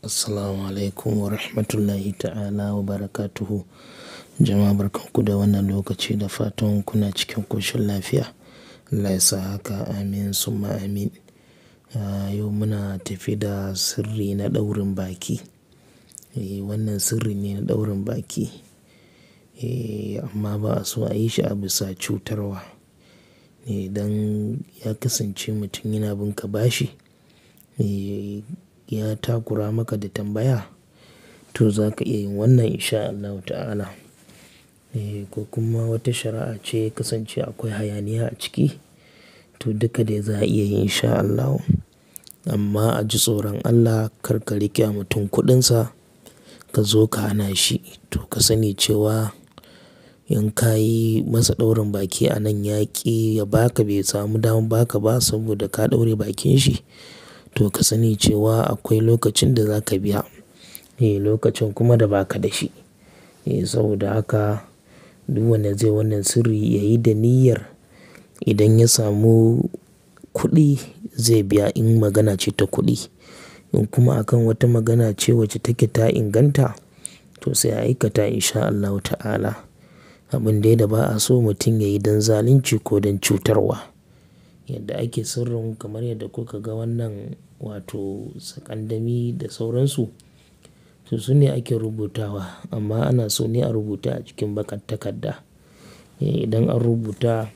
Assalamu alaikum wa rahmatullahi ta'ala wa barakatuhu. Jama'a barkanku da wannan lokaci da fatan kuna cikin koshin lafiya. Allah ya sa haka, amin summa amin. Yau muna tafi da sirri na ɗaurin baki. Wannan sirri ne na ɗaurin baki. Amma ba a so a yi shi a bisa cutarwa. Idan ya kasance mutum yana bin ka bashi, ya takura maka da tambaya, to za ka iya yin wannan in sha Allahu ta'ala. Ko kuma wata shari'a ce ya kasance akwai hayaniya a ciki, to duka dai za a iya yi in sha Allahu. Amma a ji tsoron Allah, kar ka riƙe wa mutum kuɗinsa ka zo ka hana shi. To ka sani cewa in ka yi masa ɗaurin baki a nan ya ƙi ya ba ka, bai samu damar ba ka ba saboda ka ɗaure bakin shi. To ka sani cewa akwai lokacin da za ka biya. Lokacin kuma da ba ka da shi. Saboda haka duk wanda zai wannan sirri ya yi da niyyar idan ya samu kuɗi zai biya in magana ce ta kuɗi. In kuma akan wata magana ce wacce take ta inganta, to sai a aikata in sha Allahu ta'ala. Abin dai da ba a so mutum ya yi don zalunci ko don cutarwa. Yadda ake sirrin kamar yadda kuka ga wannan wato sakandami da sauransu, to su ne ake rubutawa amma ana so ne a rubuta a cikin baƙar takarda. Idan an rubuta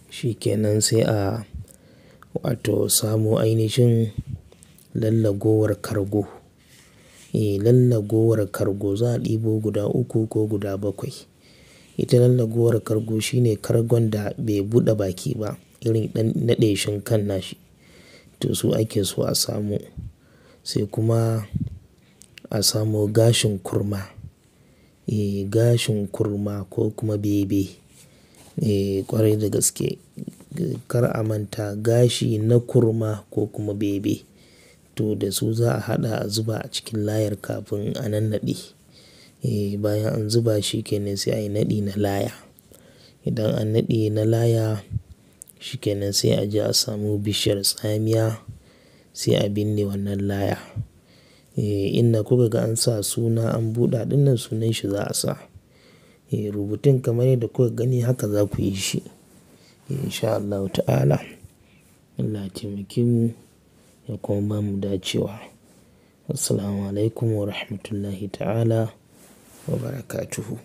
shi kenan sai a wato samu ainihin lallagowar kargo. Lallagowar kargo za a ɗibo guda uku ko guda bakwai. Ita lallagowar kargo shine kargon da bai buɗe baki ba, irin ɗan naɗe shin kan nashi. To su ake so a samu. Sai kuma a samo gashin kurma. Gashin kurma ko kuma bebe. Ƙwarai da gaske. Kar a manta gashi na kurma ko kuma bebe. To da su za a haɗa a zuba a cikin layar kafin a nannaɗe. Bayan an zuba shi kenan sai a yi naɗi na laya. Idan an naɗe na laya, shi kenan sai a je a samu bishiyar tsamiya sai a binne wannan laya. Inda kuka ga an sa suna an buɗe ɗinnan sunan shi za a sa. Rubutun kamar yadda kuka gani haka za ku yi shi. In sha Allahu ta'ala. Allah ya taimake mu ya kuma bamu dacewa. Assalamu alaikum wa rahmatullahi ta'ala wa barakatuhu.